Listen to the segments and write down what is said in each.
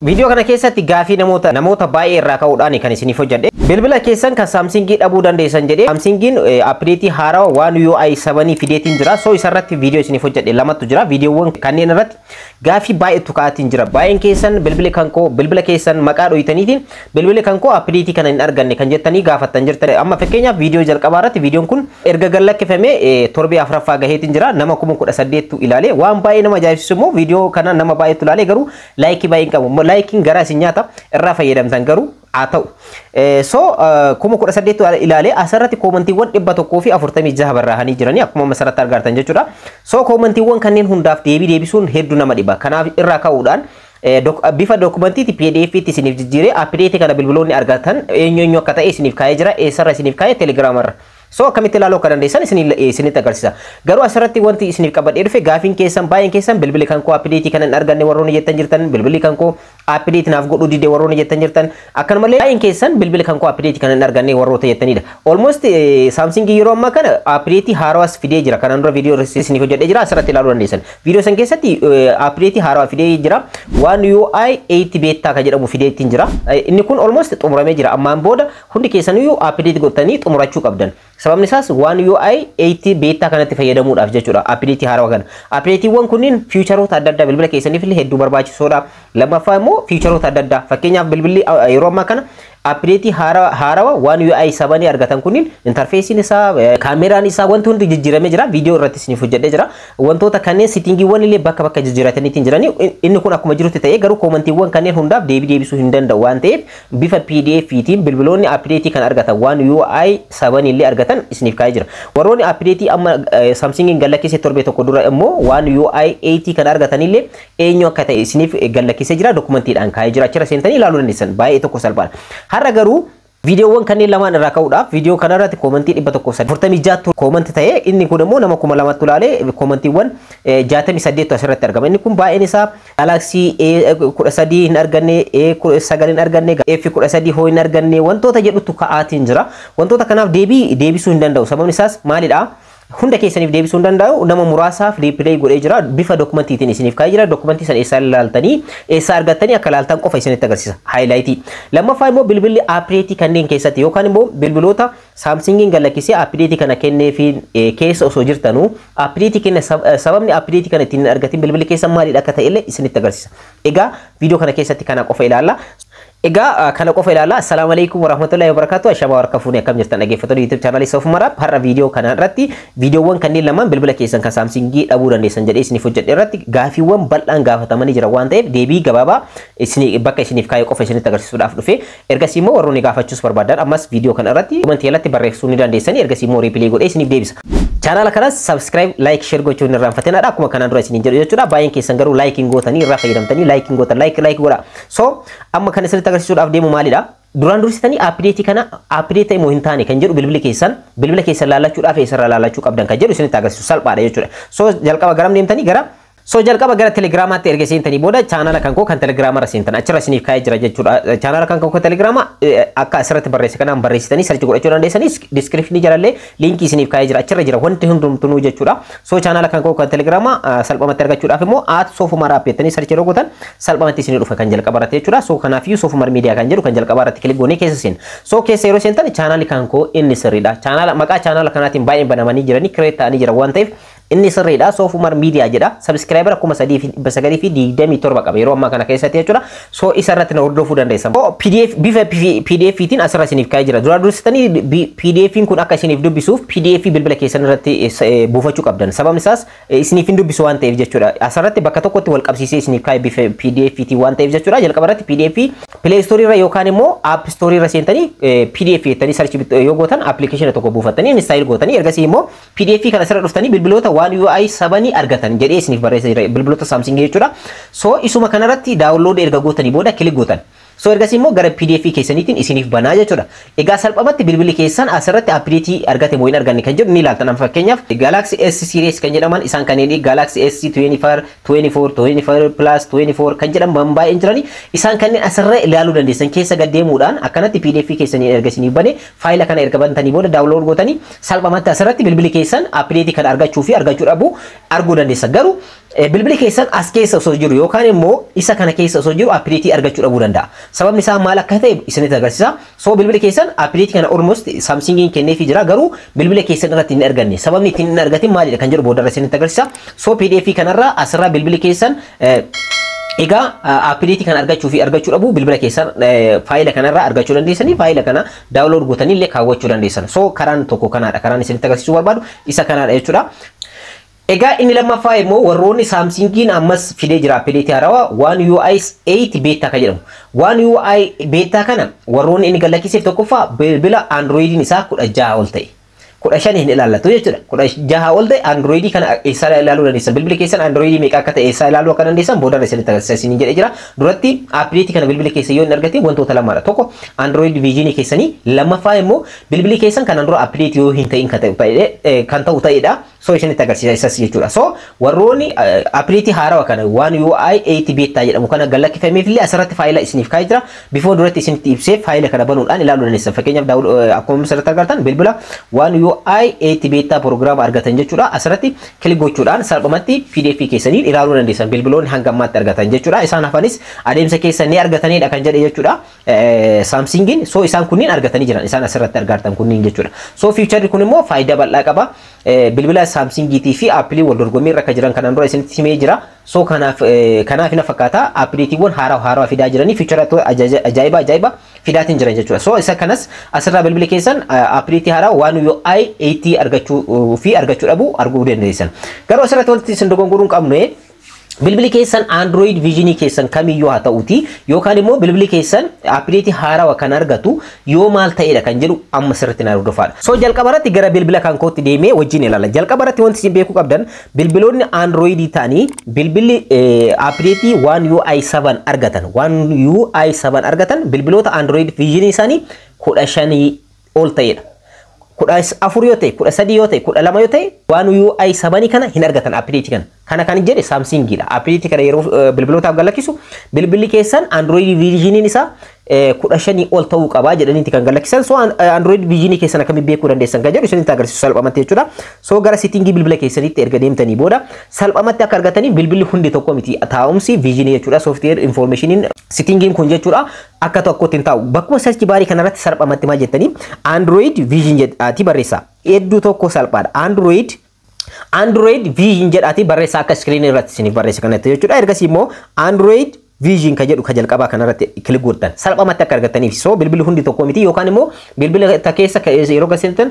Viidiyoo kana keessatti gaafii namoota baay'ee irraa ka'uudhaan kan isiniif hojjedhe. Bilbila keessan kan Samsungii dhabuu dandeessan jedhee, Samsungiin update haarawaa One UI 7 fideetiin jira. So isarratti viidiyoo isiniif hojjedhe lamatu jira. Viidiyoowwan kanneen irratti gaafii baay'eetu ka'aatiin jira. Baay'een keessan bilbili kan koo, bilbila keessan maqaa dhoyitaniitiin bilbili kan koo update kana hin arganne kan jettanii gaafattan jirtan. Amma fakkeenyaaf viidiyoo jalqabaa irratti, viidiyoon kun erga gallakkifamee torbee afuraffaa gaheetiin jira. Nama 18,000 ilaale. Waan baay'ee nama ajaa'ibsiisu immoo viidiyoo kana nama baay'eetu ilaale, garuu like baay'een qabu. Likeiin garaa isin nyaata, irraa fayyadamtan garuu haa ta'u. So 18,000 ilaalee, asirratti commentiiwwan 146 barraa'anii jiranii akkuma masarratti argartan jechuudha. So commentiiwwan kanneen hundaaf deebii deebisuun hedduu nama dhiba. Kanaaf irraa ka'uudhaan bifa documentiitti PDF tti isiniif jijjiiree, update kana bilbiloonni argatan eenyu eenyu akka ta'e isiniif kaa'ee jira. Eessarra isiniif kaa'ee? Telegiraamarra. So akkamitti ilaaluu akka dandeessan isinitti agarsiisa. Garuu asirratti wanti isiniif qabadhee dhufe, gaafiin keessan baay'een keessan bilbilli kan koo update kana hin arganne warroonni jettan jirtan, bilbilli kan koo update naaf godhuu dide warroonni jettan jirtan, akkanumallee baay'een keessan bilbilli kan koo update kana hin arganne warroota jettanidha. Almost Samsung yeroo ammaa kana update haarawaas fidee jira. Kanaan dura viidiyoo isiniif hojjedhee jira, asirratti ilaaluu dandeessan. Viidiyoo san keessatti update haarawaa fidee jira. One UI 8 beta kan jedhamu fidee ittiin jira. Inni kun almost xumuramee jira. Ammaan booda hundi keessaniyyuu update godhatanii xumurachuu qabdan. Sababni isaas One UI 8 beta kanatti fayyadamuudhaaf jechuudha. Update haarawaa kana. Updateiiwwan kunniin featureoota adda addaa bilbila keessaniif illee hedduu barbaachisoodha. Lammaffaa immoo featureoota adda addaa, fakkeenyaaf bilbilli yeroo ammaa kana update haarawaa One UI 7 argatan kunniin interfaceiin isaa, kaameraan isaa, wanti hundi jijjiiramee jira. Viidiyoo irratti isiniif hojjedhee jira. Wantoota kanneen settingiiwwan illee bakka bakka jijjiirataniitiin jiranii, inni kun akkuma jirutti ta'ee, garuu commentiiwwan kanneen hundaaf deebii deebisuu hin danda'u waan ta'eef, bifa PDF tiin bilbiloonni update kan argatan, One UI 7 illee argatan isiniif kaa'ee jira. Warroonni update amma Samsungiin gallakkisee torbee tokko dura immoo One UI 8 kan argatan illee eenyu akka ta'e isiniif gallakkisee jira, documentiidhaan kaa'ee jira. Achirra seentanii ilaaluu dandeessan, baay'ee tokko salphaadha. Har'a garuu viidiyoowwan kanneen lamaan irraa ka'uudhaaf, viidiyoo kanarratti commentii 146 comment ta'ee, inni kun immoo nama 2,000 ilaalee, commentiiwwan 68 asirratti argama. Inni kun baay'een isaa Galaxy A13 hin arganne, A9 hin arganne, F13 hoo hin arganne wantoota jedhutu ka'aatiin jira. Wantoota kanaaf deebii deebisuu hin danda'u. Sababni isaas maalidha? Hunda keessaniif deebisuu hin danda'u, nama muraasaaf reply godhee jira, bifa documentiitiin isiniif kaa'ee jira. Documentii sana eessaa ilaaltanii, eessaa argattanii akka ilaaltan qofa isinitti agarsiisa highlight. Lammaffaa immoo bilbilli update kanneen keessatti yookaan immoo bilbiloota Samsungiin gallakkisee update kana kenneefi keessa osoo jirtanuu update kenna, sababni update kana ittiin hin argatin bilbilli keessa maalidha akka ta'e illee isinitti agarsiisa. Egaa viidiyoo kana keessatti kana qofa ilaalla. Egaa kana qofa ilaalla. Assalaamu alaikum warahmatullahi wabarakatuh. Ashamaa harka fuunee, akkam jirtan dhaggeeffattoonni YouTube channelii Sof Maraab? Har'a viidiyoo kana irratti viidiyoowwan kanneen lamaan bilbila keessan kan Samsungii dhabuu dandeessan jedhee isiniif hojjedhe irratti gaafiiwwan bal'aan gaafatamanii jira waan ta'eef, deebii gabaabaa isin bakka isiniif kaayee qofa isinitti agarsiisuudhaaf dhufe. Ergasii immoo warroonni gaafachuus barbaadan ammas viidiyoo kana irratti commentii jalatti barreessuu ni dandeessanii, ergasii immoo reply godhee isiniif deebisa. Channela kanas subscribe, like, share gochuun hin irraanfatinaadha. Akkuma kanaan dura isiniin jedhu jechuudha. Baay'een keessan garuu like hin gootanii, irraa fayyadamtanii like hin gootan. Like like godha. So amma kan isinitti agarsiisuudhaaf deemu maalidha? Duraan dursitanii update kana update ta'e moo hin taane kan jedhu, bilbila keessan laallachuudhaaf eessarraa laallachuu qabdan kan jedhu isinitti agarsiisu, salphaadha jechuudha. So jalqaba garam deemtanii? Gara So jalqaba gara Telegiraamaatti erga seentanii booda channela kan koo kan Telegiraamarra seentan, achirra isiniif kaa'ee jira jechuudha. Channela kan koo kan Telegiraama akka asirratti barreesse kanaan barreessitanii search godhachuu dandeessanis, descriptionii jalallee linkii isiniif kaa'ee jira, achirra jira wanti hundumtuu jechuudha. So channela kan koo kan Telegiraama salphumatti argachuudhaaf immoo @SofUmarApp jettanii search yeroo gootan salphumatti isinii dhufa kan jalqaba irratti jechuudha. So kanaafiyyuu Sofumar Miidiyaa kan jedhu kan jalqaba irratti click goonee keessa seena. So keessa yeroo seentan channelli kan koo inni sirriidha. Channela maqaa channela kanaatiin baay'een banamanii jiranii, create ta'anii jira waan ta'eef, inni sirriidha. Soofumar Miidiyaa jedha. Subscribera 3927 qaba yeroo ammaa kana keessatti jechuudha. So isa irratti na hordofuu dandeessan. PDF, bifa PDF tiin asirra isiniif kaa'ee jira. Dura dursitanii PDF kun akka isiniif dubbisuuf PDF bilbila keessan irratti buufachuu qabdan. Sababni isaas isiniif hin dubbisu waan ta'eef jechuudha. Asirratti bakka tokkotti wal qabsiisee isiniif kaa'ee bifa PDF tiin waan ta'eef jechuudha. Jalqaba irratti PDF Play Store irra yookaan immoo App Store irra seentanii PDF jettanii search yoo gootan, application tokko buufattanii install gootanii, ergasii immoo PDF kana asirra dhuftanii bilbiloota One UI 7 argatan jedhee isiniif barreessa jira, bilbiloota Samsung jechuudha. So isuma kanarratti download erga gootanii booda click gootan. So ergasii immoo gara PDF keessaniitiin isiniif banaa jechuudha. Egaa salphumatti bilbilli keessan asirratti update argate moo hin arganne kan jedhu ni ilaaltan. Amma fakkeenyaaf Galaxy S series kan jedhaman isaan kanneen Galaxy S 24, 24, 24 Plus, 24 kan jedhaman baay'een jirani, isaan kanneen asirra ilaaluu dandeessan. Keessa gad deemuudhaan akkanatti PDF keessanii erga isiniif bane, faayila kana erga bantanii booda download gootanii salphumatti asirratti bilbilli keessan update kan argachuu fi argachuu dhabuu arguu dandeessan. Garuu Bilbilli keessan as keessa osoo jiru yookaan immoo isa kana keessa osoo jiru update argachuu dhabuu danda'a. Sababni isaa maal akka ta'e isinitti agarsiisa. So bilbilli keessan update kana almost Samsungiin kenneefii jira, garuu bilbila keessan irratti hin arganne. Sababni ittiin hin argatin maalidha kan jedhu boodarra isinitti agarsiisa. So PDF kanarraa asirraa bilbilli keessan egaa update kana argachuu fi argachuu dhabuu bilbila keessan faayila kanarraa argachuu dandeessanii, faayila kana download gootanii illee kaawwachuu dandeessan. So karaan tokko kanaadha. Karaan isinitti agarsiisuu barbaadu isa kanaadha jechuudha. Egaa inni lammaffaa immoo warroonni Samsungiin ammas fidee jira update haarawaa One UI 8 Beta kan jedhamu. One UI Beta kana warroonni inni gallakkiseef tokkoffaa bilbila Androidiin isaa 16 ol ta'e. 15 hin ilaallatu jechuudha. 16 ol ta'e Androidii kana eessaa ilaaluu dandeessan? Bilbili keessan Androidii meeqa akka ta'e eessaa ilaaluu akka dandeessan boodarra isinitti agarsiisa isiniin jedhee jira. Duratti update kana bilbila keessa yoo hin argatin wantoota lamaadha. Tokko Android version keessanii, lammaffaa immoo bilbilli keessan kanaan dura update yoo hin ta'in kan ta'u ta'edha. So isinitti agarsiisa isas jechuudha. So warroonni update haarawaa kana One UI 8 Beta jedhamu kana gallakkifameef illee asirratti faayila isiniif kaa'ee jira. Before duratti isinitti ibsee faayila kana banuudhaan ilaaluu dandeessan. Fakkeenyaaf, akkuma asirratti argartan bilbila One UI 8 Beta program argatan jechuudha. Asirratti click gochuudhaan salphumatti PDF keessanii ilaaluu dandeessan. Bilbiloonni hanga ammaatti argatan jechuudha. Isaan hafanis adeemsa keessa ni argatanidha kan jedhe jechuudha. Samsungiin so isaan kunniin argatanii jiran, isaan asirratti argartan kunniin jechuudha. So featureri kun immoo faayidaa bal'aa qaba. Bilbila Samsungiitii fi Appleii wal dorgommii irra akka jiran kanaan dura isinitti himee jira. So kanaaf na fakkaata updateiiwwan haaraa haaraa fidaa jiranii, feature ajaa'iba ajaa'iba fidaatiin jiran jechuudha. So isa kanas asirraa bilbila keessan update haaraa One UI 8 argachuu fi argachuu dhabuu arguu dandeessan. Garuu asirratti wanti isin dogongoruu hin qabne, bilbilli keessan Android version keessan kamiyyuu haa ta'uti yookaan immoo bilbilli keessan update haarawaa kan argatu yoo maal ta'edha kan jedhu amma sirriitti na hordofaadha. So jalqaba irratti gara bilbila kan kootti deemee wajjin ilaala. Jalqaba irratti wanti isin beekuu qabdan, bilbiloonni Android ta'anii bilbilli update One UI 7 argatan, One UI 7 argatan, bilbiloota Android version isaanii 15 ol ta'edha. 14 yoo ta'e, 13 yoo ta'e, 12 yoo ta'e, One UI 7 kana hin argatan update kana. Kana kan jedhe Samsungiidha. Update kana yeroo bilbilootaaf galakkisu bilbilli keessan Android versioniin isaa 15 ol ta'uu qabaa jedhaniiti kan galakkisan. So Android versionii keessan akkamiin beekuu dandeessan kan jedhu isinitti agarsiisu salphumatti jechuudha. So gara settingii bilbila keessanitti erga deemtanii booda salphumatti akka argatanii, bilbilli hundi tokko miti taa'umsi versionii jechuudha. Software informationiin settingiin kun jechuudha akka tokkotti hin taa'u. Bakkuma search barii kanarratti salphumatti maal jettanii, Android version jedhaati barreessa. Hedduu tokko salphaadha. Android version jedhaati barreessa, akka screen irratti isiniif barreessa kanatti jechuudha. Ergasii immoo Android version ka jedhu ka jalqabaa kanarratti click godhan salphumatti akka argataniif. So bilbilli hundi tokko miti, yookaan immoo bilbila ta keessa yeroo gaseentan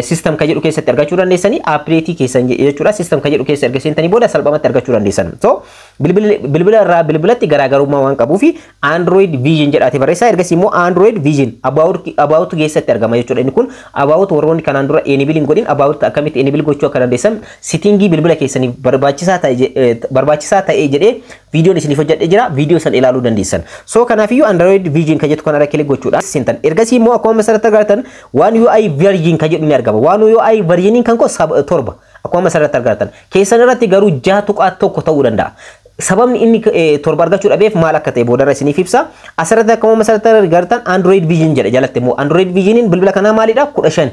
system ka jedhu keessatti argachuu dandeessanii update keessan jechuudha. System ka jedhu keessa erga seentanii booda salphumatti argachuu dandeessan. So bilbila irraa bilbilatti garaagarummaa waan qabuufi Android version jedhaati barreessaa. Ergasii immoo Android version about keessatti argama jechuudha. Inni kun about warroonni kanaan dura enable hin godhin, about akkamitti enable gochuu akka dandeessan settingii bilbila keessaniif barbaachisaa ta'e jedhee viidiyoon isiniif hojjedhee jira, viidiyoo san ilaaluu dandeessan. So kanaafiyyuu Android version kan jettu kanarra click gochuudha. Seentan ergasii immoo akkuma asirratti agartan One UI version kan jedhu ni argama. One UI versioniin kan koo 7 akkuma asirratti argatan. Keessan irratti garuu 6.1 ta'uu danda'a. Sababni inni 7 argachuu dhabeef maal akka ta'e boodarra isiniif ibsa. Asirratti akkuma asirratti agartan Android version jedha, jalatti immoo Android versioniin bilbila kanaa maalidha? 15.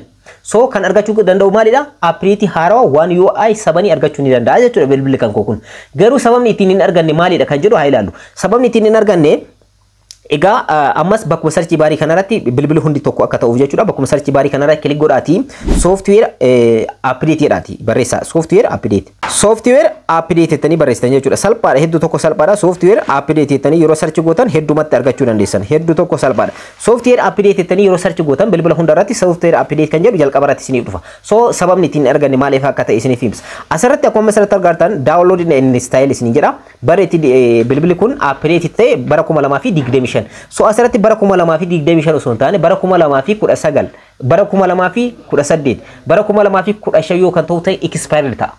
So kan argachuu danda'u maalidha? Update haarawaa One UI 7 argachuu ni danda'a jechuudha bilbilli kan koo kun. Garuu sababni ittiin hin arganne maalidha kan jedhu haa ilaallu. Sababni ittiin hin arganne egaa ammas bakkuma search barii kanarratti, bilbilli hundi tokko akka ta'uuf jechuudha. Bakkuma search barii kanarratti click godhaati software update jedhaati barreessa. Software update. Software update jettanii barreessitan jechuudha. Salphaadha, hedduu tokko salphaadha. Software update jettanii yeroo search gootan heddumatti argachuu dandeessan. Hedduu tokko salphaadha. Software update jettanii yeroo search gootan bilbila hundarratti software update kan jedhu jalqaba irratti isiniif dhufa. So sababni ittiin arganne maaliif akka ta'e isiniif ibsa. Asirratti akkuma asirratti argartan download and install isinii jedha. Bara itti bilbilli kun update ta'e bara 2025. So asirratti bara 2025 osoo hin taane bara 2019, bara 2018, bara 2015 yoo kan ta'u ta'e expired ta'a.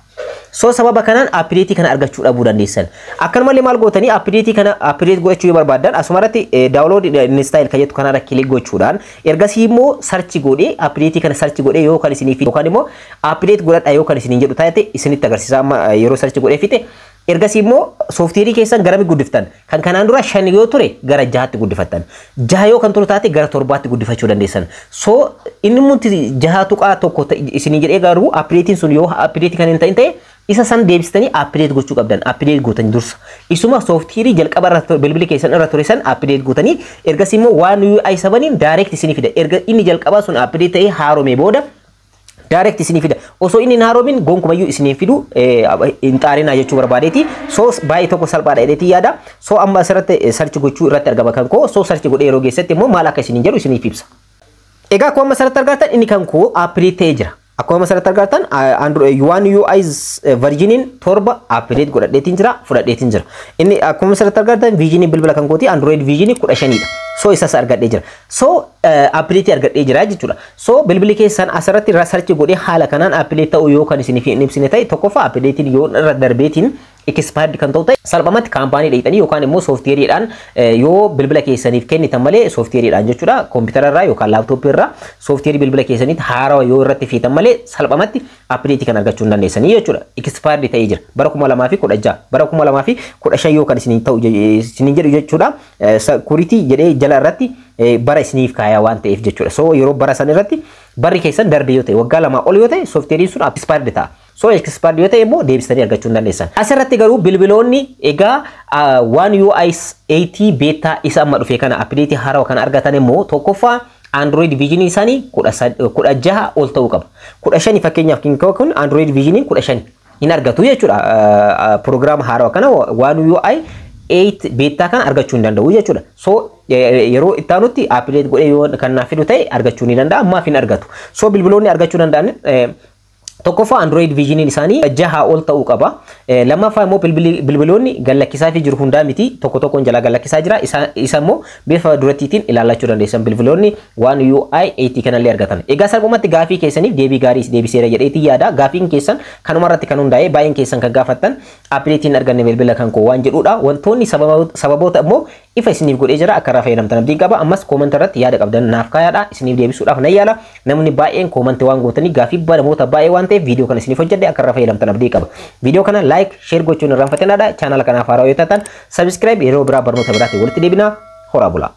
So sababa kanaan update kana argachuu dhabuu dandeessan. Akkanumallee maal gootanii, update kana update godhachuu yoo barbaaddan asumarratti download install kan jettu kanarra click gochuudhaan ergasii immoo search godhee update kana search godhee yoo kan isiniif yookaan immoo update godhadha yoo kan isiniin jedhu taate isinitti agarsiisa. Amma yeroo search godhee fixe, ergasii immoo softwareii keessan garami guddiftan? Kan kanaan dura 5 yoo ture gara 6tti guddifattan. 6 yoo kan ture taate gara 7tti guddifachuu dandeessan. So inni mumti 6.1 isinii jedhee, garuu updateiin sun yoo updateii kan hin ta'in ta'e Isa san deebistanii update gochuu qabdan. Update gootan dursa. Isuma softwareii jalqaba irra bilbili keessan irra ture san update gootanii, ergasii immoo One UI 7iin direct isinii fida. Erga inni jalqabaa sun update ta'ee haaromee booda direct isinii fida. Osoo inni hin haaromin gonkumayyuu isinii fidu hin xaarinaa jechuu barbaadeeti. So baay'ee tokko salphaadha jedheetii yaada. So amma asirratti search gochuu irratti argama kan koo. So search godhee yeroo geessetti immoo maal akka isiniin jedhu isiniif ibsa. Egaa akkuma asirratti argattan, inni kan koo update ta'ee jira. Akkuma asirratti argattan, One UI versioniin 7 update godhadheetiin jira, fudhadheetiin jira. Inni akkuma asirratti argattan versioniin bilbila kan kooti Android versionii 15dha. So isas argadhee jira. So update argadhee jira jechuudha. So bilbilli keessan asirratti search godhee haala kanaan update ta'uu yoo kan isiniif hin ibsine ta'e, tokkoffaa updatein yoo irra darbeetiin expired kan ta'u ta'e, salphumatti kaampaanii dheeyxanii yookaan immoo softwareiidhaan yoo bilbila keessaniif kennitan malee, softwareiidhaan jechuudha, koompitara irraa yookaan laaptooppii irraa softwareii bilbila keessaniitti haarawa yoo irratti feetan malee, salphumatti updateii kan argachuu hin dandeessanii jechuudha. Expired ta'ee jira. Bara 2016, bara 2015 yoo kan isiniin ta'u isiniin jedhu jechuudha. Security jedhee jala irratti bara isiniif kaayaa waan ta'eef jechuudha. So yeroo bara san irratti barri keessan darbe yoo ta'e, waggaa 2 ol yoo ta'e, softwareiin sun expired ta'a. So expired yoo ta'e immoo deebistanii argachuu hin dandeessan. Asirratti garuu bilbiloonni egaa One UI 8 beta isa amma dhufe kana, update haarawaa kana argatan immoo, tokkoffaa Android versionii isaanii 16 ol ta'uu qaba. 15, fakkeenyaaf kun Android versioniin 15 hin argatu jechuudha. Proogiraama haarawaa kana, One UI 8 beta kana argachuu hin danda'u jechuudha. So yeroo itti aanutti update godhee yoo kan naaf fidu ta'e argachuu ni danda'a, ammaaf hin argatu. So bilbiloonni argachuu danda'an, tokkoffaa Android versioniin isaanii 6 ol ta'uu qaba. Lammaffaa immoo bilbiloonni gallakkisaa fi jiru hundaa miti, tokko tokkoon jalaa gallakkisaa jira. Isa immoo bifa durattiitiin ilaallachuu dandeessan, bilbiloonni One UI 8 kanallee argatan. Egaa salphumatti gaafii keessaniif deebii gaarii deebiseera jedheetii yaada. Gaafiin keessan kanuma irratti kan hundaa'e, baay'een keessan kan gaafattan updateiin hin arganne bilbila kan koo waan jedhudha. Wantoonni sababoota immoo ifa isiniif godhee jira, akka irraa fayyadamtan abdiin qaba. Ammas comment irratti yaada qabdan naaf kaayaadha. Isiniif deebisuudhaaf nan yaala. Namni baay'een comment waan gootanii, gaafii namoota baay'ee waan ta'eef viidiyoo kana isiniif hojjedhe, akka irraa fayyadamtan abdii qaba. Viidiyoo kana like, share gochuun irraanfatinaadha. Chaanala kanaaf haaraa yoo taatan subscribe. Yeroo biraa barnoota biraatiin walitti deebina. Horaa bulaa.